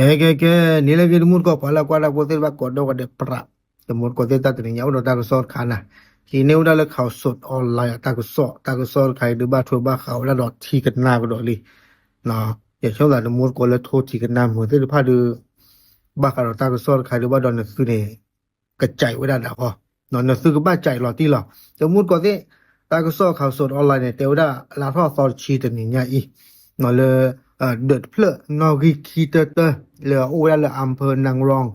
ကဲ ကဲ ကဲ, နံၤလၢအဂ့ၤ တမူတကိး ပှၤလၢအကွၢ်တၢ်ဖိသ့ၣ်တဖၣ်ကိးဒီးဂၤဒဲး ပြး, တမူတကိးသ့ၣ် တၢ်တနံၤညါအိၣ်ဒီးတၢ်ကစီၣ်တခါနၤ, ဟံးန့ၢ်ဝဲဒၣ်လၢ Khaosod Online အတၢ်ကစီၣ်, တၢ်ကစီၣ်တခါအံၤ ဒုးဘၣ်ထွဲဘၣ်ဃးဝဲဒၣ်ဒီးထံကနါကဒီးလံ. ယဆိကမိၣ်သး တမူတကိးလၢထိထံကနါမုာ်သ့ၣ်တဖၣ်ဒီး ဘၣ်ဃးဒီးတၢ်ကစီၣ်တခါဒုး ဘၣ်ဒီးနသုန့ၣ် ကစဲးဝဲဒၣ်ဒၣ်ဃီ, နသုကဘၣ်စဲးလီၤတံၢ်လီၤ. တမူတကိးသ့ၣ်, တၢ်ကစီၣ် Khaosod Online န့ၣ် တဲဝဲဒၣ် လါထီၣ်အသီတဆံတနံၤညါအံၤ, လၢ ဒၢးတဖျၢၣ် နီၣ်ဂံၢ်ခံတၢတၢ လၢအအိၣ်ဝဲဒၣ်လၢ အၣ်ဖၢၣ် နၣ်ရံၣ်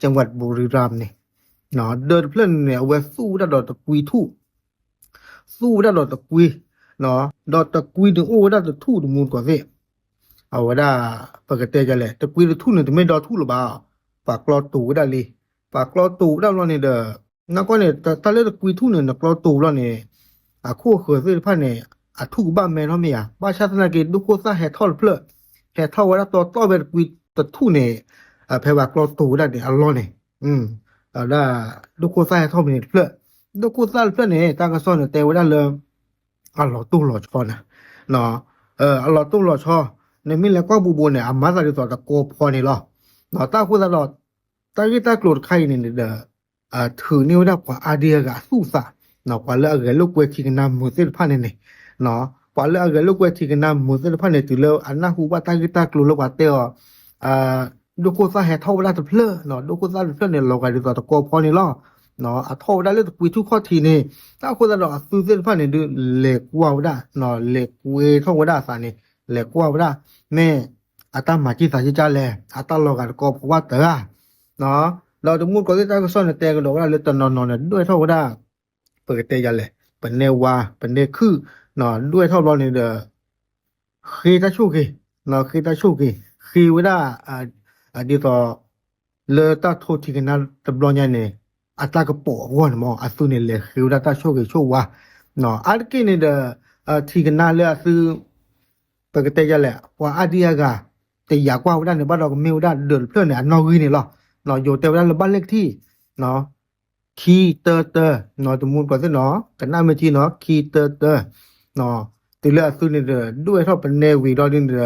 ကၠၣ်ဝး ဘူရံရၣ်န့ၣ်, ဒၢးတဖျၢၣ်န့ၣ် အဝဲသူၣ်ဝဲဒၣ်ဒီးတကွံထူၣ်, သူၣ်ဝဲဒၣ်ဒီးတကွံ, ဒီးတကွံန့ၣ်အိၣ်ဝဲဒၣ်တထူၣ် တမူတကိးသ့ၣ်, အဝဲဒၣ် ပကတဲဒ်လဲၣ် တကွံတထူၣ်န့ၣ် တမ့ၢ်ဒီထူၣ်လၢၤဘၣ်, ပှၤကျီတိၤဝဲဒၣ်လံ, ပှၤကျီတိၤဝဲဒၣ်ဘျီန့ၣ်ဒီး နီၢ်ကီၢ်န့ၣ် တၢ်လၢတကွံထူၣ်န့ၣ် နကျီတိၤဘျီန့ၣ် အခိၣ်အဃၢၤသ့ၣ်တဖၣ်န့ၣ် အထူၣ်ကဘၣ်မဲထီၣ်မ့ၢ်ဧါ, ဘၣ်ဆၣ်သနာ်က့ ဒိၣ်ခိၣ်သၣ်ဟဲထီၣ်တဖျၢၣ်, ဟဲထီၣ်ဝဲဒၣ်တီတီဝဲတကွံတထူၣ်န့ၣ်, ဖဲပှၤကျီတိၤဝဲဒၣ်န့ၣ်အလီၢ်န့ၣ်, ဒၣ် ဒိၣ်ခိၣ်သၣ်ဟဲထီၣ်ဖဲန့ၣ်တဖျၢၣ်, ဒိၣ်ခိၣ်သၣ်တဖျၢၣ်န့ၣ် တၢ်ကစီၣ်န့ၣ်တဲဝဲဒၣ်လၢ အလီၤတိၢ်လီၤဆီနၤ, အလီၤတိၢ်လီၤဆီ, နမ့ၢ်လဲၤကွၢ်ဘူးဘူးန့ၣ် အမၤသးဒ်သိးတကီဖီန့ၣ်လီၤ. တၢ်အဃိသတးဒီး တၢ်ဂ့ၢ်တၢ်ကျိၤတခါအံၤန့ၣ်ဒီး ထုးန့ၢ်ဝဲဒၣ်ပှၤအါဒံအါဂၤအသူၣ်အသး, ပှၤလၢအဂဲၤလိာ်ကွဲထံကနါမုာ်သ့ၣ်တဖၣ်န့ၣ်န့ၣ်, ပှၤလၢအဂဲၤလိာ်ကွဲထံကနါမုာ်သ့ၣ်တဖၣ်န့ၣ် တုၤလၢအနၢ်ဟူဘၣ်တၢ်ဂ့ၢ်တၢ်ကျိၤလၢပှၤတဲအီၤ ဒိၣ်ခိၣ်သၣ်ဟဲထီၣ်ဝဲဒၣ်တဖျၢၣ်, ဒိၣ်ခိၣ်သၣ်တဖျၢၣ်န့ၣ် လီၤဂာ်ဒ်သိးတကီဖီန့ၣ်လီၤ. အထီၣ်ဝဲဒၣ်လၢတကွံထူၣ်ခီၣ်ထံးန့ၣ်, တၢ်အဃိသတးဒီးအသုသ့ၣ်တဖၣ်န့ၣ်ဒုး လဲၤကွၢ်ဝဲဒၣ်, လဲၤကွဲထီၣ်ဝဲဒၣ်အသးန့ၣ်, လဲၤကွၢ်ဝဲဒၣ်, မ့ၢ်အတၢ်မၤကံၢ်သးကကၢ်လဲၣ်, အတၢ်လီၤဂာ်တကီဖီဘၣ်တဂၤ ဒီးတမူတကိးသ့ၣ် တၢ်ကစီၣ်န့ၣ် တဲကဒီးဝဲဒၣ်လၢတနီၤနီၤန့ၣ် ဒွဲၣ်ထီၣ်ဝဲဒၣ်, ပကတဲယၤလဲၣ်, ပနဲဝါ, ပနဲခုၣ်, ဒွဲၣ်ထီၣ်ဘျီန့ၣ်ဒီး ဃ့တၢ်ဆိၣ်ဂ့ၤ, ဃ့တၢ်ဆိၣ်ဂ့ၤ, ဃ့ဝဲဒၣ် ဒ်သိး လၢတၢ်ထိထံကနါတဘျီညါန့ၣ် အတၢ်ကပီၤအဂီၢ်န့ၣ်မ့ၢ် အသုန့ၣ်လဲၤဃ့ဝဲဒၣ်တၢ်ဆိၣ်ဂ့ၤဆိၣ်ဝါ, အါတက့ၢ်န့ၣ်ဒီး ထံကနါလၢအသု ပကတဲယၤလဲၣ် ပှၤအါဒံအါဂၤ တယာ်ကွၢ်ဝဲဒၣ်န့ၣ် ဘၣ်ဒီးကမ့ၢ်ဝဲဒၣ်ဒၢးတဖျၢၣ်န့ၣ် အနီၣ်ဂံၢ်န့ၣ်လီၤ. ယိၤတဲဝဲဒၣ်လၢဘၣ်လဲၣ်ကထံၣ် ခံတၢတၢ, တမူတကိးသ့ၣ်နီၤ ကနၣ်မ့ၢ်ထံနီၤ ခံတၢတၢ, တုၤလၢအသုန့ၣ်ဒီး ဒွဲၣ်ထီၣ်ပနဲဝံၤဒီးန့ၣ်ဒီး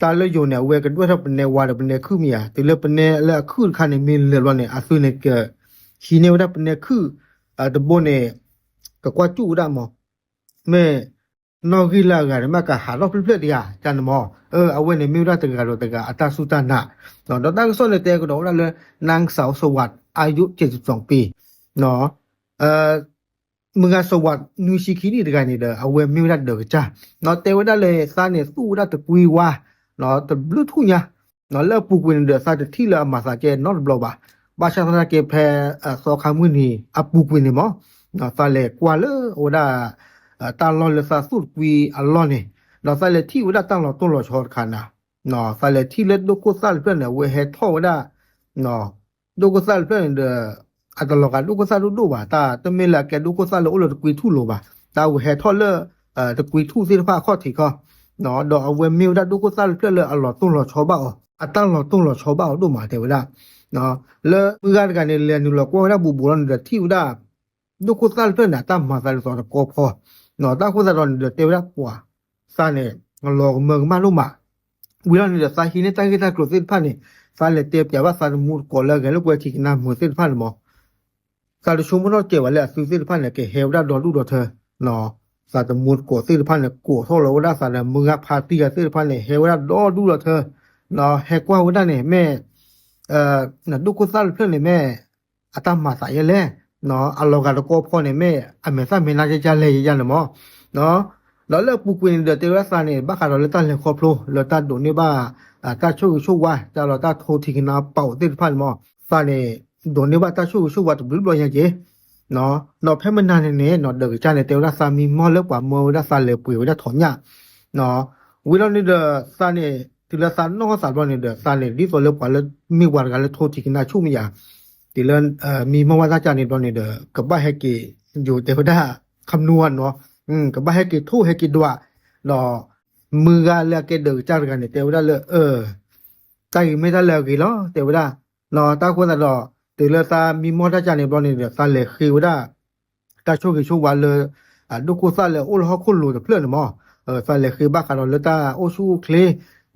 တၢ်လၢယိၤန့ၣ် အဝဲကဒွဲၣ်ထီၣ်ပနဲဝါဒီးပနဲခုၣ်မ့ၢ်ဧါ, တုၤလၢပနဲလၢအခုၣ်တခါန့ၣ် မ့ၢ်လၢာ်ဘျီန့ၣ် အသုန့ၣ်က ဟံးန့ၢ်ဝဲဒၣ်ပနဲခုၣ် တဘိန့ၣ် ကကွၢ်စူၣ်ဝဲဒၣ်မး မ့ၢ် နီၣ်ဂံၢ်လၢအဂၤန့ၣ် မ့ၢ်ကဟးထီၣ်ဖျၢၣ်ဖျၢၣ်တယၤ ကန့ၣ်မး, အဝဲန့ၣ်မ့ၢ်ဝဲဒၣ်တဂၤဒီးတဂၤအတၢ်စူၢ်တၢ်နာ်, ဒီးတၢ်ကစီၣ်န့ၣ်တဲကဒီးဝဲဒၣ်လၢ နၢင်းစၢဝ်စဝး အယုၣ်စဲးတသွီပံၤ မုၢ်ဂၤစဝး နွံဆံခံနံၣ်တဂၤန့ၣ်ဒီး အဝဲမ့ၢ်ဝဲဒၣ်ဒၢးကစၢ်, တဲဝဲဒၣ်လၢသးန့ၣ်သူၣ်ဝဲဒၣ်တကွံဝါ တဘျုးထူၣ်ညါ, လၢအပူၤကွံာ်န့ၣ်ဒီး သးတထံၣ်လၢအမၤသးကဲနီတဘျီဘၣ်, ဘၣ်ဆၣ်သနာ်က့ဖဲ သီခါမုၢ်နံၤအပူၤကွံာ်န့ၣ်မး, သးလဲၤကွၢ်လၢအဝဲဒၣ် တၢ်လီၢ်လၢသးသူၣ်တကွံအလီၢ်န့ၣ်, ဒီးသးလဲၤထံၣ်ဝဲဒၣ်တၢ်လီၤတိၢ်လီၤဆီတခါနၤ, သးလဲၤထံၣ်လၢဒိၣ်ခိၣ်သၣ်တဖျၢၣ်န့ၣ် အဝဲဟဲထီၣ်ဝဲဒၣ် ဒိၣ်ခိၣ်သၣ်တဖျၢၣ်န့ၣ်ဒီး အတလီၤဂာ်ဒိၣ်ခိၣ်သၣ်ဒိၣ်ဒိၣ်ဘၣ်, တၢ်တမ့ၢ်လၢအကဲဒိၣ်ခိၣ်သၣ်လၢအိၣ်လၢတကွံထူၣ်လိၤဘၣ်, တၢ်အဝဲဟဲထီၣ်လၢ တကွံထူၣ်သ့ၣ်တဖၣ်အခီၣ်ထံးခီ, ဒီးအဝဲမ့ၢ်ဝဲဒၣ်ဒိၣ်ခိၣ်သၣ်တဖျၢၣ်လၢအလီၤတိၢ်လီၤဆီဘၣ်အီၤ, အတၢ်လီၤတိၢ်လီၤဆီဘၣ်အီၤဒိၣ်မးတဲဝဲဒၣ်, လၢမုၢ်ဂၤတဂၤန့ၣ် လဲၤနုာ်လီၤကွၢ်ဝဲဒၣ်ဘူးဘူးလီၤန့ၣ်ဒီးထံၣ်ဝဲဒၣ် ဒိၣ်ခိၣ်သၣ်တဖျၢၣ်န့ၣ် အတၢ်မၤသးဒ်သိးတကီဖီ, တၢ်အဃိသတးဒီးန့ၣ်ဒီး တဲဝဲဒၣ်ပှၤ သးန့ၣ် လီၤကမၢကမၣ်ဒိၣ်မး, ဝံၤလီၤန့ၣ်ဒီး သးဟံးန့ၢ်တၢ်ဂ့ၢ်တၢ်ကျိၤသ့ၣ်တဖၣ်န့ၣ် သးလဲၤတဲပၠးဘၣ်သးတမူတကိးလၢအဂဲၤလိာ်ကွဲထံကနါမုာ်သ့ၣ်တဖၣ်န့ၣ်မး, သးတဆိကမိၣ်ထီၣ်ကဲးဘၣ်လၢအသုသ့ၣ်တဖၣ်န့ၣ် ကဟဲဝဲဒၣ်ဒီဒူၣ်ဒီထၢ, သးတမူတကိးသ့ၣ်တဖၣ်န့ၣ် ကိးထီၣ်လီၤဝဲဒၣ်သးဒီးမုၢ်ဂၤဖါတံၢ်ဂၤသ့ၣ်တဖၣ်န့ၣ် ဟဲဝဲဒၣ်ဒီဒူၣ်ဒီထၢ, ဟဲကွၢ်ဝဲဒၣ်န့ၣ် မ့ၢ် ဒိၣ်ခိၣ်သၣ်တဖျၢၣ်န့ၣ် မ့ၢ်အတၢ်မၤသးယဲလဲၣ်, အလီၤဂာ်တကီဖီန့ၣ် မ့ၢ်အမဲာ်သၣ်မဲာ်နါယဲယဲလဲၣ်ယဲယဲန့ၣ်မး, ဒီးလၢအပူၤကွံာ်န့ၣ်ဒီး တဲဝဲဒၣ်သးန့ၣ် ဘၣ်ဃးဒီးလၢတၢ်လဲၤခီဖျိ လၢတၢ်ဒိးန့ၢ်ဘၣ် တၢ်ဆိၣ်ဂ့ၤဆိၣ်ဝါ တၢ်လီၤတၢ်ထိထံကနါပာ်အိၣ်သ့ၣ်တဖၣ်န့ၣ်မး, သးန့ၣ် ဒိးန့ၢ်ဘၣ်တၢ်ဆိၣ်ဂ့ၤဆိၣ်ဝါတဘျုးဘျီညါက့ၤ, ဒီးဖဲမနၤန့ၣ်န့ၣ် ဒၢးကစၢ်န့ၣ် တဲဝဲဒၣ်သးမံမီၢ်လၢပှၤမၢဝဲဒၣ်သးလဲၤပှ့ၤဝဲဒၣ်ထီးညၣ်, ဝံၤလီၤန့ၣ်ဒီး သးန့ၣ် တုၤလၢသးနီၢ်သးဘျီန့ၣ်ဒီး သးန့ၣ် ဒ်သိးလၢပှၤလၢမ့ၢ်ပှၤတဂၤလၢထိထံကနါဆူၣ်မ့ၢ်ယၤ, တုၤလၢ မံမီၢ်ဝဲတၢ်ကၢ်န့ၣ်ဘျီန့ၣ်ဒီး ကဘၣ်ဟဲက့ၤ ယိၤတဲဝဲဒၣ် ခမနူအနီၤ, ကဘၣ်ဟဲက့ၤထိၣ်ဟဲက့ၤဒွး, ဒီး မုၢ်ဂၤလၢအကဲဒၢးကစၢ်တဂၤန့ၣ် တဲဝဲဒၣ်လၢ အ တၢ်ဂ့ၤမ့ၢ်တၢ်လၢအဂ့ၤလီၤ တဲဝဲဒၣ်, တၢ်အဃိသတးဒီး တုၤလၢသးမံမီၢ်တၢ်ကၢ်န့ၣ်ဘျီန့ၣ်ဒီး သးလဲၤဃ့ဝဲဒၣ် တၢ်ဆိၣ်ဂ့ၤဆိၣ်ဝါလၢ ဒိၣ်ခိၣ်သၣ်လၢအအိၣ်လၢဟီၣ်ခိၣ်လိၤတဖျၢၣ်န့ၣ်မး, သးလဲၤဃ့ဘၣ်ဃးဒီးလၢတၢ်အိၣ်ဆူၣ်အိၣ်ချ့,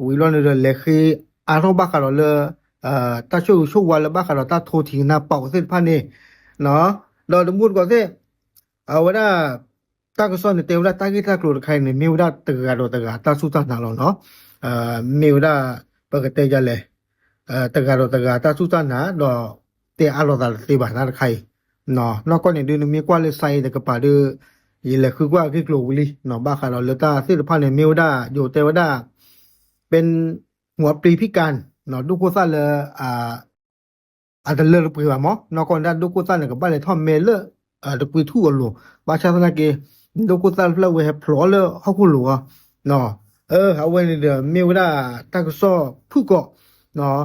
ဝံၤလီၤန့ၣ်ဒီးလဲၤဃ့ အါထီၣ်ဘၣ်ဃးဒီးလၢ တၢ်ဆိၣ်ဂ့ၤဆိၣ်ဝါလၢဘၣ်ဃးဒီးတၢ်ထိထံကနါပာ်အီၤသ့ၣ်တဖၣ်န့ၣ်, ဒီးတမူတကိးသ့ၣ် အဝဲဒၣ် တၢ်ကစီၣ်န့ၣ်တဲဝဲဒၣ်တၢ်ဂ့ၢ်တၢ်ကျိၤတခါအံၤန့ၣ် မ့ၢ်ဝဲဒၣ်တဂၤဒီးတဂၤတၢ်စူၢ်တၢ်နာ်လီၤနီၤ. မ့ၢ်ဝဲဒၣ် ပကတဲယလဲၣ်, တဂၤဒီးတဂၤတၢ်စူၢ်တၢ်နာ် ဒီးတဲအါလိာ်သးတသ့ဘၣ်တၢ်တခါအံၤ. နီၢ်ကီၢ်န့ၣ်ဒုး နမ့ၢ်ကွၢ်လၢ စါအံၤ တကပၤဒီး ယလဲၤဃုကွၢ်အဂ့ၢ်ကျိၤဝံၤလံ, ဘၣ်ဃးဒီးလၢတၢ်သ့ၣ်တဖၣ်န့ၣ် မ့ၢ်ဝဲဒၣ် ယိၤတဲဝဲဒၣ် ပ หัวปลีพิการ ဒိၣ်ခိၣ်သၣ်လၢ အတလၢတပှဲၤဘၣ်မး, နီၢ်ကီၢ်န့ၣ်ဒၣ်ဒိၣ်ခိၣ်သၣ်န့ၣ် ကဘၣ်လဲၤထီၣ်မဲလၢ တကွံထူၣ်အလိၤ, ဘၣ်ဆၣ်သနာ်က့ ဒိၣ်ခိၣ်သၣ်တဖျၢၣ်ဝဲဟဲဖျိးလၢဟီၣ်ခိၣ်လိၤအီၤ, အဝဲန့ၣ်ဒီး မ့ၢ်ဝဲဒၣ်တၢ်ကစီၣ်ဖုၣ်ကိာ်,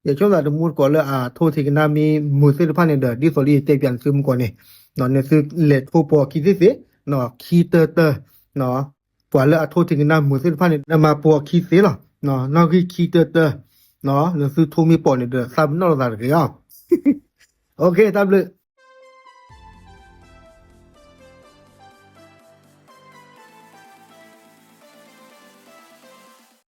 ယဆိကမိၣ်သးတမူတကိးလၢအထိထံကနါမံၤမုာ်သ့ၣ်တဖၣ်န့ၣ်ဒီး ဒ်သိးလၢယတဲပၠးနသုမုၢ်ကီၢ်န့ၣ်, နသုလဲၤထိပှၤခံသ့ၣ်သ့ၣ်, ခံတၢတၢ ပှၤလၢအထိထံကနါမုာ်သ့ၣ်တဖၣ်န့ၣ် နမၤပှၤခံသ့လီၤ, နီၣ်ဂံၢ်ခံတၢတၢ, နသုထိမ့ၢ်ပိာ်န့ၣ်ဒီး သးပ့ၤနီၣ်လိာ်သးတဂ့ၤအီၤ. တၢ်ဘျုး